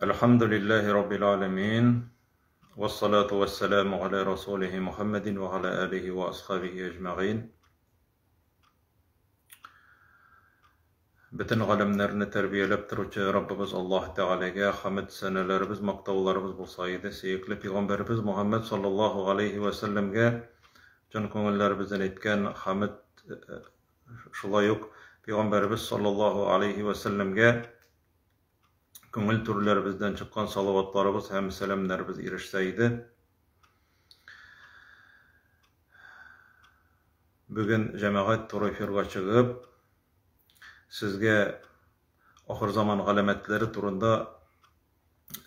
Әлхәмдүлилләһи раббил галәмин. Вассалату вассаламу аля расулихи Мухаммадин ва аля алихи ва асхабихи әҗмәгыйн. Бөтен галәмнәрне тәрбияләп торучы Раббыбыз Аллаһ Тәгаләгә хәмд сәнәләребез, мактауларыбыз булса иде. Сөекле пәйгамбәребез Мухаммад саллаллаһу алейхи ва сәлләмгә чын күңелләребездән әйткән хәмд шулай ук пәйгамбәребез саллаллаһу алейхи ва сәлләмгә күңел түрләребездән чыккан салаватларыбыз һәм сәламнәребез ирешсә иде. Бүген җәмәгать туры эфирга чыгып, сезгә ахыр заман галәмәтләре турында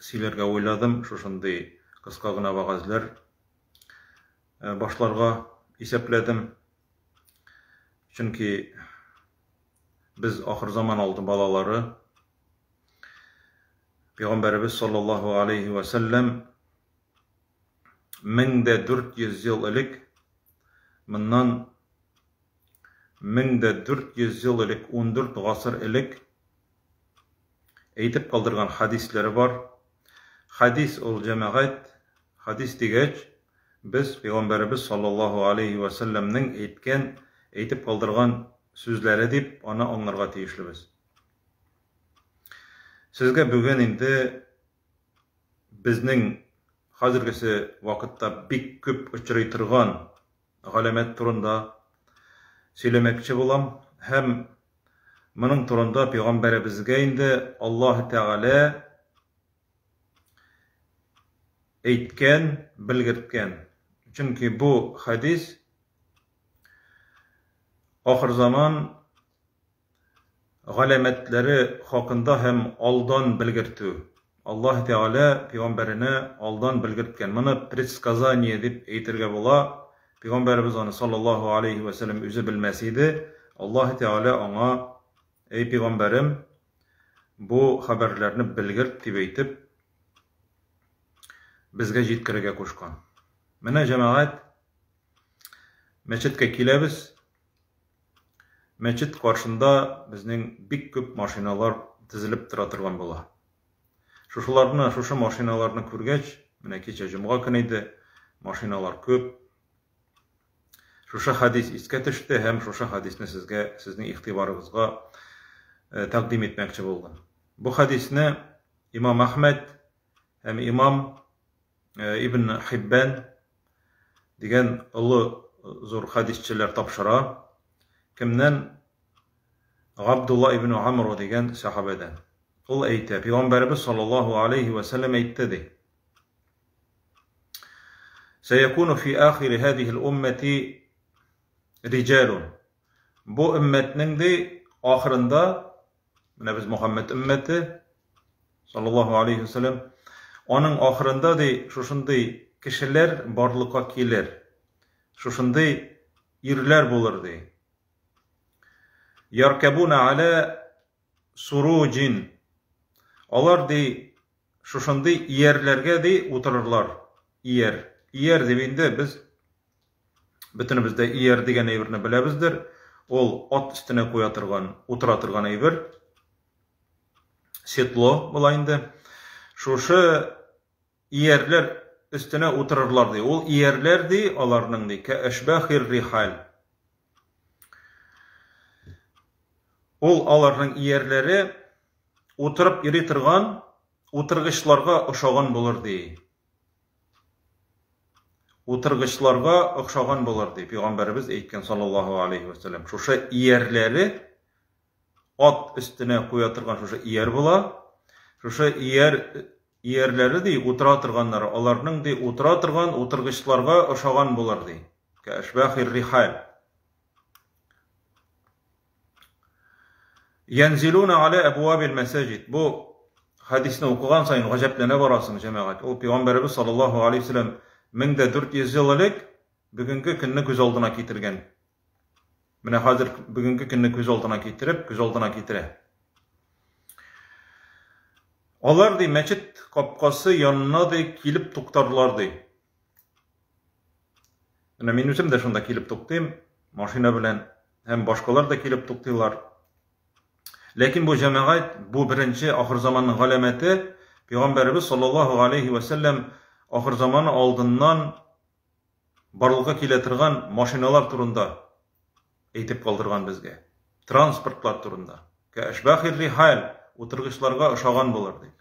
сөйләргә уйладым. Шушындый кыска гына вәгазьләр башларга исәпләдем. Чөнки без ахыр заман алды балалары. Пәйгамбәребез саллаллаһу алейхи ва сәлләм 1400 ел элек, моннан 1400 ел элек, 14 гасыр элек әйтеп калдырган хадисләре бар. Хадис ул җәмәгать, хадис дигәч, без Пәйгамбәребез саллаллаһу алейхи ва сәлләмнең әйткән, әйтеп калдырган сүзләре дип аны аңларга тиешлебез. Сезгә бүген инде безнең хәзергесе вакытта бик күп очрый торган галәмәт турында сөйләмәкче булам һәм моның турында пәйгамбәребезгә инде Аллаһ Тәгалә әйткән, белгерткән. Чөнки бу хәдис ахырзаман галәмәтләре хакында һәм алдан белгертү. Аллаһ Тәгалә пәйгамбәренә алдан белгерткән. Моны предсказание дип әйтергә була. Пәйгамбәребез аны саллаллаһу алейһи вә сәлләм үзе белмәс иде. Аллаһ Тәгалә аңа, Әй пәйгамбәрем, бу хәбәрләрне белгерт дип әйтеп, безгә җиткерергә кушкан. Менә җәмәгать, мәчеткә киләбез. Мәчет каршында безнең бик күп машиналар тезелеп тора торган була. Шушыларны, шушы машиналарны күргәч, менә кичә җомга көн иде, машиналар күп. Шушы хәдис искә төште һәм шушы хәдисне сезгә, сезнең игътибарыгызга э, тәкъдим итмәкче булдым. Бу хәдисне имам Әхмәд һәм имам э, Ибн Хиббән дигән олы зур хәдисчеләр тапшыра. Кемнән? Габдулла ибн Амр дигән сәхабәдән. Ул әйтә, Пәйгамбәребез саллаллаһу алейхи ва сәлләм әйтте ди. Сәякуну фи ахири һадихил уммати риҗалун. Бу өммәтнең ди ахырында Менә без Мухаммед өммәте, саллаллаһу алейхи вәсәләм, аның ахырында ди шушындый кешеләр барлыкка килер. Шушындый ирләр булыр ди. Яркабуна аля суруҗин. Алар ди шушындый иярләргә ди утырырлар. Ияр. Ияр дип инде без Бөтенебез дә ияр дигән әйберне беләбездер. Ул ат өстенә куя торган, утыра торган әйбер. Седло була инде. Шушы иярләр өстенә утырырлар ди. Ул иярләр ди, аларның ди, кәәшбәхир рихаль. Ул аларның иярләре утырып йөри торган утыргычларга ошаган булыр ди. Утыргычларга охшаган булыр, ди пәйгамбәребез әйткән саллаллаһу алейхи ва сәлләм. Шушы иярләре ат өстенә куя торган шушы ияр була. Шушы ияр иярләре ди, утыра торганнары, аларның ди утыра торган утыргычларга ошаган булыр ди. Кәшбәхир рихаль. Янзилуна аля әбуабил мәсәҗид. Бу хәдисне укыган саен гаҗәпләнә барасың, җәмәгать. Ул пәйгамбәребез саллаллаһу алейһи вәсәлләм 1400 ел элек бүгенге көнне күз алдына китергән. Менә хәзер бүгенге көнне күз алдына китереп, күз алдына китерә. Алар ди мәчет капкасы янына ди килеп туктарлар ди. Менә мин үзем дә шунда килеп туктыйм, машина белән, һәм башкалар да килеп туктыйлар. Ләкин бу җәмәгать, бу беренче ахыр заманның галәмәте, Пәйгамбәребез саллаллаһу алейхи ва сәлләм ахырзаман алдыннан барлыкка килә торган машиналар турында әйтеп калдырган безгә. Транспортлар турында. Кәәшбахир рихаль, утыргычларга ошаган булыр дип.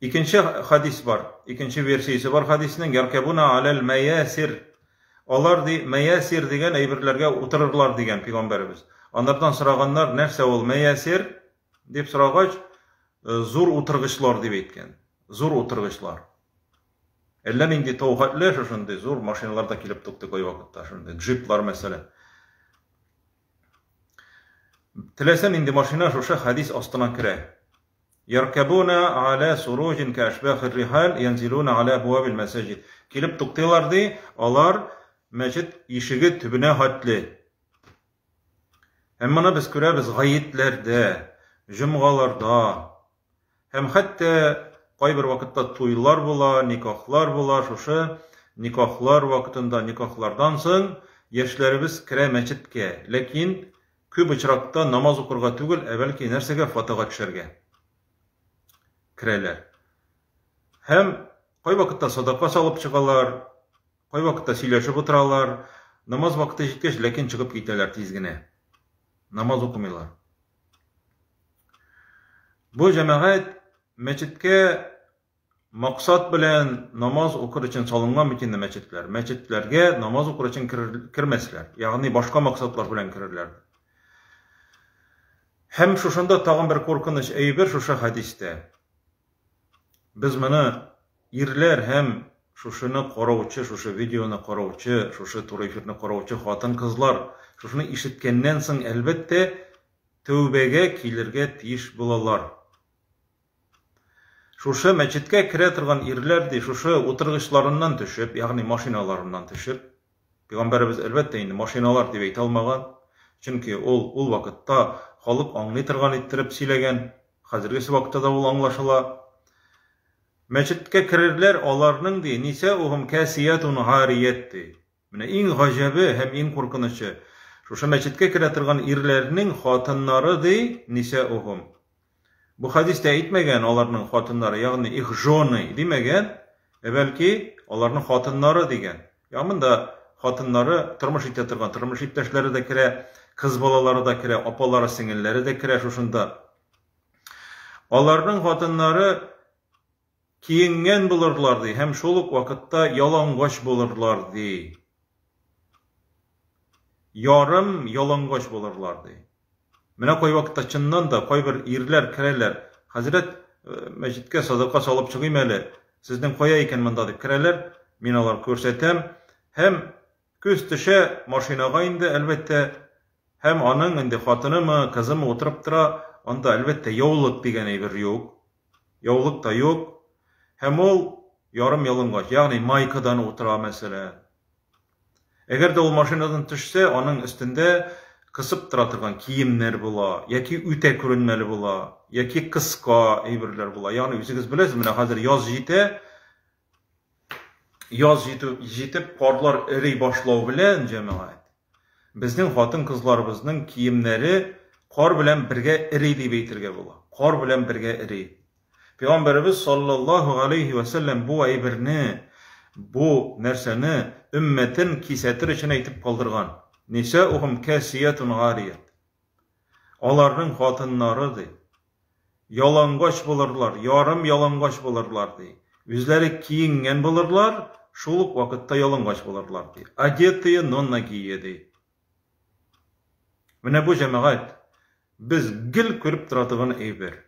Икенче хадис бар, икенче версиясе бар хадиснең, яркәбуна аләл мәясир. Алар ди, мәясир дигән әйберләргә утырырлар дигән пәйгамбәребез. Анардан сораганнар, нәрсә ул мәясир дип сорагач, зур утыргычлар дип әйткән. Зур утыргычлар. Әллә нинди тау хәтле шушындый зур машиналар да килеп туктый кайвакытта, шундый джиплар мәсәлән. Теләсә нинди машина шушы хәдис астына керә. Яркабуна аля суруҗин кәшбәхир рихаль янзилуна аля абвабил мәсаҗид. Килеп туктыйлар ди, алар мәчет ишеге төбенә хәтле. Һәм моны без күрәбез гаетләрдә, җомгаларда, Һәм хәтта кайбер вакытта туйлар була, никахлар була, шушы никахлар вакытында, никахлардан соң яшьләребез керә мәчеткә. Ләкин күп очракта намаз укырга түгел, ә бәлки нәрсәгә? Фотога төшәргә керәләр. Һәм кайвакытта садака салып чыгалар, кайвакытта сөйләшеп утыралар. Намаз вакыты җиткәч, ләкин чыгып китәләр тиз генә. Намаз укымыйлар. Бу җәмәгать мәчеткә максат белән намаз укыр өчен салынган бит инде мәчетләр. Мәчетләргә намаз укыр өчен кермәсләр. Ягъни башка максатлар белән керерләр. Һәм шушында тагын бер куркыныч әйбер шушы хәдистә. Без моны ирләр һәм шушыны караучы, шушы видеоны караучы, шушы туры эфирны караучы хатын-кызлар шушыны ишеткәннән соң, әлбәттә, тәүбәгә килергә тиеш булалар. Шушы мәчеткә керә торган ирләр ди, шушы утыргычларыннан төшеп, ягъни машиналарыннан төшеп, Пәйгамбәребез әлбәттә инде машиналар дип әйтә алмаган, чөнки ул ул вакытта халык аңлый торган иттереп сөйләгән, хәзергесе вакытта да ул аңлашыла. Мәчеткә керерләр аларның ди, нисәухум касиятун гарият ди. Менә иң гаҗәбе һәм иң куркынычы, шушы мәчеткә керә торган ирләрнең хатыннары ди, нисәухум. Бу хәдистә әйтмәгән аларның хатыннары, ягъни их жены димәгән, ә бәлки аларның хатыннары дигән. Ягъни монда хатыннары тормыш итә торган тормыш иптәшләре дә керә, кыз балалары да керә, апалары, сеңелләре дә керә шушында. Аларның хатыннары Киенгән булырлар, ди, һәм шул ук вакытта ялангач булырлар, ди. Ярым ялангач булырлар, ди. Менә кайвакытта чыннан да кайбер ирләр керәләр. Хәзрәт, мәчеткә садака салып чыгыйм әле, сезнең кая икән монда дип керәләр. Мин алар күрсәтәм. Һәм күз төшә машинага инде, әлбәттә, һәм аның инде хатынымы, кызымы утырып тора, анда, әлбәттә, яулык дигән әйбер юк. Яулык та юк. Һәм ул ярым ялангач, ягъни майкадан утыра, мәсәлән. Әгәр дә ул машинадан төшсә, аның өстендә кысып тора торган киемнәр була, яки үтә күренмәле була, яки кыска әйберләр була. Ягъни үзегез беләсез, менә хәзер яз җитә, яз җитү, җитеп карлар эри башлау белән, җәмәгать, безнең хатын-кызларыбызның киемнәре кар белән бергә эри дип әйтергә була. Кар белән бергә эри. Пәйгамбәребез саллаллаһу алейхи ва сәлләм бу әйберне, бу нәрсәне өммәтен кисәтер өчен әйтеп калдырган. Нисаухум касиятун гарият. Аларның хатыннары ди, ялангач булырлар, ярым ялангач булырлар ди. Үзләре киенгән булырлар, шул ук вакытта ялангач булырлар ди. Одетые, но нагие ди. Менә бу җәмәгать без гел күреп тора торган әйбер.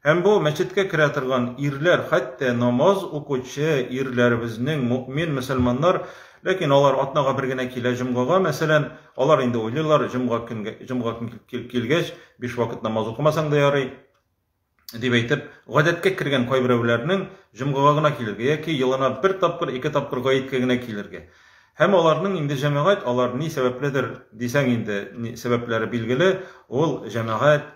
Һәм бу мәчеткә керә торган ирләр, хәтта намаз укучы ирләребезнең мөэмин мөселманнар, ләкин алар атнага бер генә килә җомгага, мәсәлән, алар инде уйлыйлар, җомга көнгә, җомга көн килгәч, биш вакыт намаз укымасаң да ярый, дип әйтеп, гадәткә кергән кайберәүләрнең җомгага гына килергә яки елына бер тапкыр, ике тапкыр гаеткә генә килергә. Һәм аларның инде җәмәгать, алар ни сәбәпледер дисәң инде, сәбәпләре билгеле, ул җәмәгать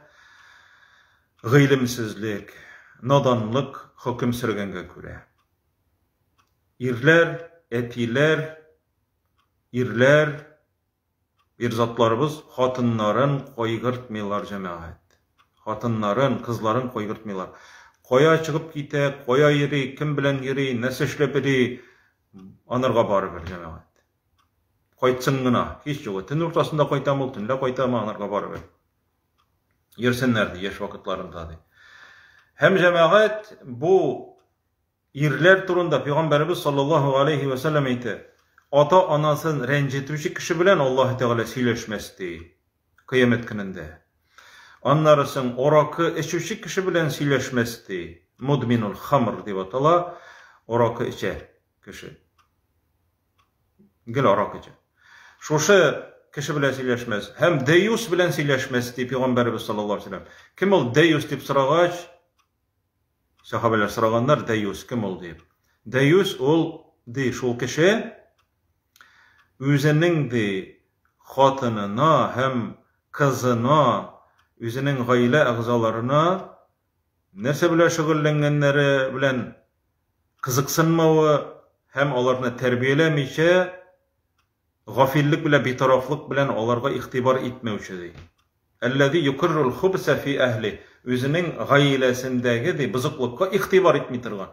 Гыйлемсезлек, наданлык хөкем сөргәнгә күрә. Ирләр, әтиләр, ирләр, ир затларыбыз хатыннарын кайгыртмыйлар, җәмәгать. Хатыннарын, кызларын кайгыртмыйлар. Кая чыгып китә, кая йөри, кем белән йөри, нәрсә эшләп йөри, анарга барыбер, җәмәгать. Кайтсын гына, һич югы. Төн уртасында кайтамы ул, төнлә кайтамы, анарга барыбер. Йөрсеннәр, ди, яшь вакытларында, ди. Һәм җәмәгать бу ирләр турында Пәйгамбәребез саллаллаһу алейхи ва сәлләм әйтә, ата-анасын рәнҗетүче кеше белән Аллаһ Тәгалә сөйләшмәс, ди, кыямәт көнендә. Аннары соң аракы эчүче кеше белән сөйләшмәс, ди. Мудминул хамр дип атала, аракы эчә кеше. Гел аракы эчә. Шушы кеше белән сөйләшмәс һәм дәюс белән сөйләшмәс, ди Пәйгамбәребез саллаллаһу алейһи ва сәлләм. Кем ул дәюс дип сорагач, Сәхабәләр сораганнар, Дәюс кем ул дип. Дәюс ул, ди, шул кеше, үзенең, ди, хатынына һәм кызына, үзенең гаилә әгъзаларына нәрсә белән шөгыльләнгәннәре белән кызыксынмавы һәм аларны тәрбияләмичә, Гафиллек белән, битарафлык белән аларга игътибар итмәүче, ди. Әлләзи юкыррул хубса фи әһли, үзенең гаиләсендәге, ди, бозыклыкка игътибар итми торган.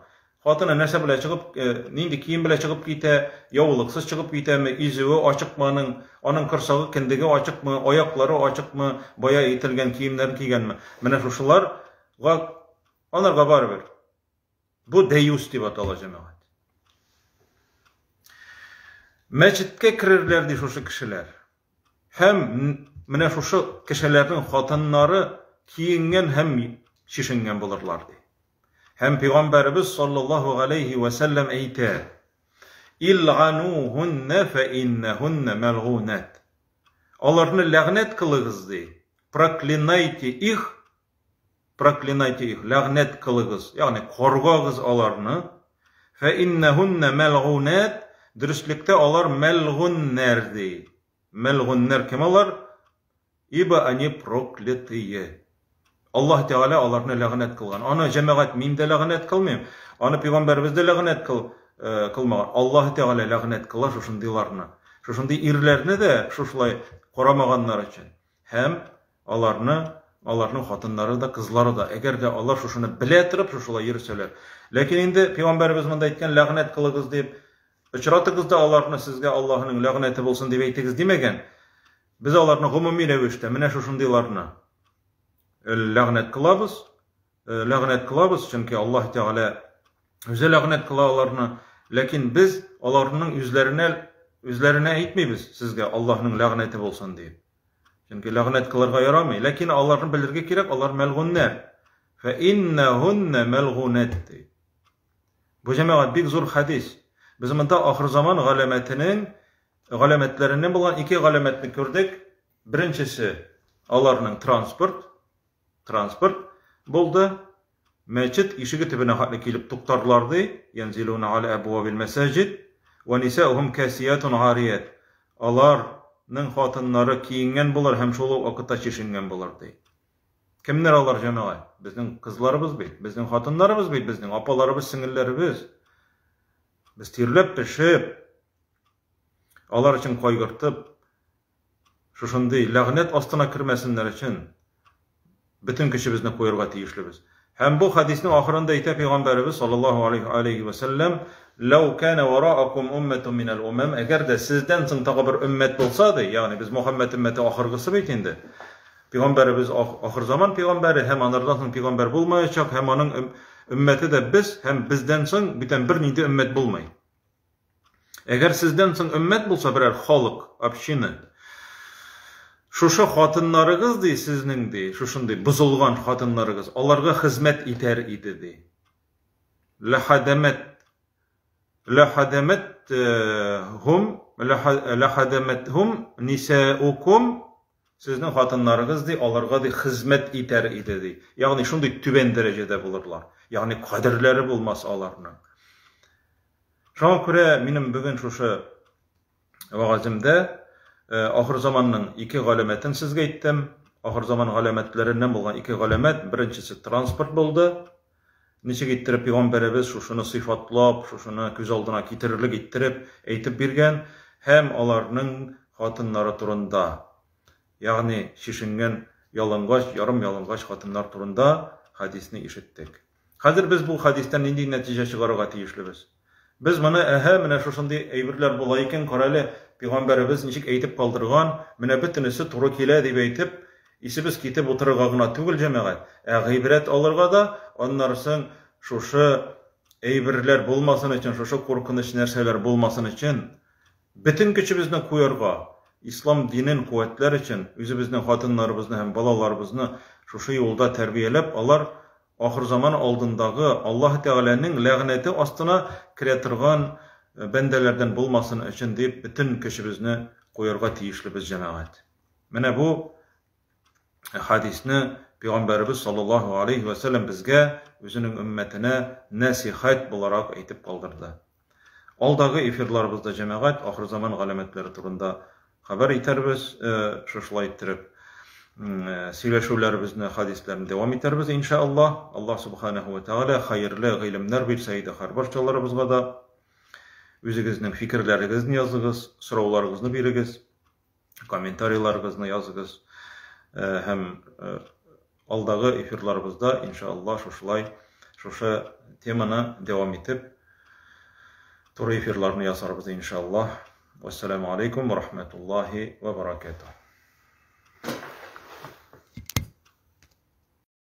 Хатыны нәрсә белән чыгып, нинди кием белән чыгып китә, яулыксыз чыгып китәме, изүе ачыкмы аның, аның корсагы, кендеге ачыкмы, аяклары ачыкмы, бая әйтелгән киемнәрен кигәнме? Менә шушыларга, аларга барыбер. Бу дәюс дип атала, җәмәгать. Мәчеткә керерләр ди шушы кешеләр. Һәм менә шушы кешеләрнең хатыннары киенгән һәм чишенгән булырлар ди. Һәм пәйгамбәребез саллаллаһу алейхи ва сәлләм әйтә: "Илганухунна фа иннахунна мәлгунат." Аларны ләгънәт кылыгыз ди. Проклинайте их Проклинайте их, ләгънәт кылыгыз, ягъни каргагыз аларны. Фә иннәһуннә мәлгунәт, дөреслектә алар мәлгуннәр, ди. Мәлгуннәр кем алар? Ибо они проклятые. Аллаһ Тәгалә аларны ләгънәт кылган. Аны, җәмәгать, мин дә ләгънәт кылмыйм. Аны пәйгамбәребез дә ләгънәт кыл, э, кылмаган. Аллаһ Тәгалә ләгънәт кыла шушындыйларны. Шушындый ирләрне дә шушылай карамаганнар өчен. Һәм аларны, аларның хатыннары да, кызлары да, әгәр дә алар шушыны белә торып, шушылай йөрсәләр. Ләкин инде пәйгамбәребез монда әйткән, ләгънәт кылыгыз дип, очратыгыз да аларны, сезгә Аллаһының ләгънәте булсын дип әйтегез димәгән. Без аларны гомуми рәвештә, менә шушындыйларны ләгънәт кылабыз, ләгънәт кылабыз, чөнки Аллаһ Тәгалә үзе ләгънәт кыла аларны. Ләкин без аларның үзләренә үзләренә әйтмибез, сезгә Аллаһның ләгънәте булсын дип. Чөнки ләгънәт кылырга ярамый. Ләкин аларны белергә кирәк, алар мәлгуннәр. Фә иннәһуннә мәлгунәт ди. Бу җәмәгать бик зур хәдис. Без монда ахыр заман галәмәтенең галәмәтләреннән булган ике галәмәтне күрдек. Беренчесе аларның транспорт, транспорт булды. Мәчет ишеге төбенә хәтле килеп туктарлар, ди, янзилуна аля әбвабил мәсаҗид, вә нисаухум касиятун гарият. Аларның хатыннары киенгән булыр һәм шул ук вакытта чишенгән булыр, ди. Кемнәр алар, җәмәгать? Безнең кызларыбыз бит, безнең хатыннарыбыз бит, безнең апаларыбыз, сеңелләребез. Без тирләп-пешеп, алар өчен кайгыртып, Шушындый ләгънәт астына кермәсеннәр өчен бөтен көчебезне куярга тиешлебез. Һәм бу хәдиснең ахырында әйтә пәйгамбәребез саллаллаһу алейһи вә сәлләм, «Ләү кана вараакум умматун минәл умам», әгәр дә сездән соң тагы бер өммәт булса, ди, ягъни без Мөхәммәд өммәте ахыргысы бит инде. Пәйгамбәребез ахырзаман пәйгамбәре һәм анардан соң пәйгамбәр булмаячак һәм аның өммәте дә без һәм бездән соң бүтән бернинди өммәт булмый. Әгәр сездән соң өммәт булса берәр халык, община, шушы хатыннарыгыз, ди, сезнең, ди, шушындый бозылган хатыннарыгыз, аларга хезмәт итәр иде, ди. Ләхадәмәт, ләхадәмәт һум, ләхадәмәт һум нисәукум, сезнең хатыннарыгыз, ди, аларга, ди, хезмәт итәр иде, ди. Ягъни шундый түбән дәрәҗәдә булырлар. Ягъни кадерләре булмас аларның. Шуңа күрә минем бүген шушы вәгаземдә ахыр заманның ике галәмәтен сезгә әйттем. Ахыр заман галәмәтләреннән булган ике галәмәт, беренчесе транспорт булды. Ничек иттереп пәйгамбәребез шушыны сыйфатлап, шушыны күз алдына китерерлек иттереп әйтеп биргән һәм аларның хатыннары турында, ягъни чишенгән ялангач, ярым ялангач хатыннар турында хәдисне ишеттек. Хәзер без бу хәдистән нинди нәтиҗә чыгарырга тиешлебез? Без моны, әһә, менә шушындый әйберләр була икән, карале, пәйгамбәребез ничек әйтеп калдырган, менә бөтенесе туры килә, дип әйтеп, исебез китеп утырырга гына түгел, җәмәгать, ә гыйбрәт алырга да, аннары соң шушы әйберләр булмасын өчен, шушы куркыныч нәрсәләр булмасын өчен, бөтен көчебезне куярга, ислам динен куәтләр өчен, үзебезнең хатыннарыбызны һәм балаларыбызны шушы юлда тәрбияләп, алар ахырзаман алдындагы Аллаһ Тәгаләнең ләгънәте астына керә торган бәндәләрдән булмасын өчен дип бөтен көчебезне куярга тиешлебез, җәмәгать. Менә бу хәдисне Пәйгамбәребез саллаллаһу алейһи вә сәлләм безгә, үзенең өммәтенә нәсыйхәт буларак әйтеп калдырды. Алдагы эфирларыбызда, җәмәгать, ахырзаман галәмәтләре турында хәбәр итәрбез, шушылай иттереп сөйләшүләребезне, хәдисләрне дәвам итәрбез, иншааллаһ. Аллаһ субханаһу ва тәгалә хәерле гыйлемнәр бирсә иде һәрбарчаларыбызга да. Үзегезнең фикерләрегезне языгыз, сорауларыгызны бирегез. Комментарийларыгызны языгыз һәм алдагы эфирларыбызда, иншалла, шушылай шушы теманы дәвам итеп туры эфирларны ясарбыз, иншалла. Вассаламу алейкум ва рахматуллахи ва баракатух.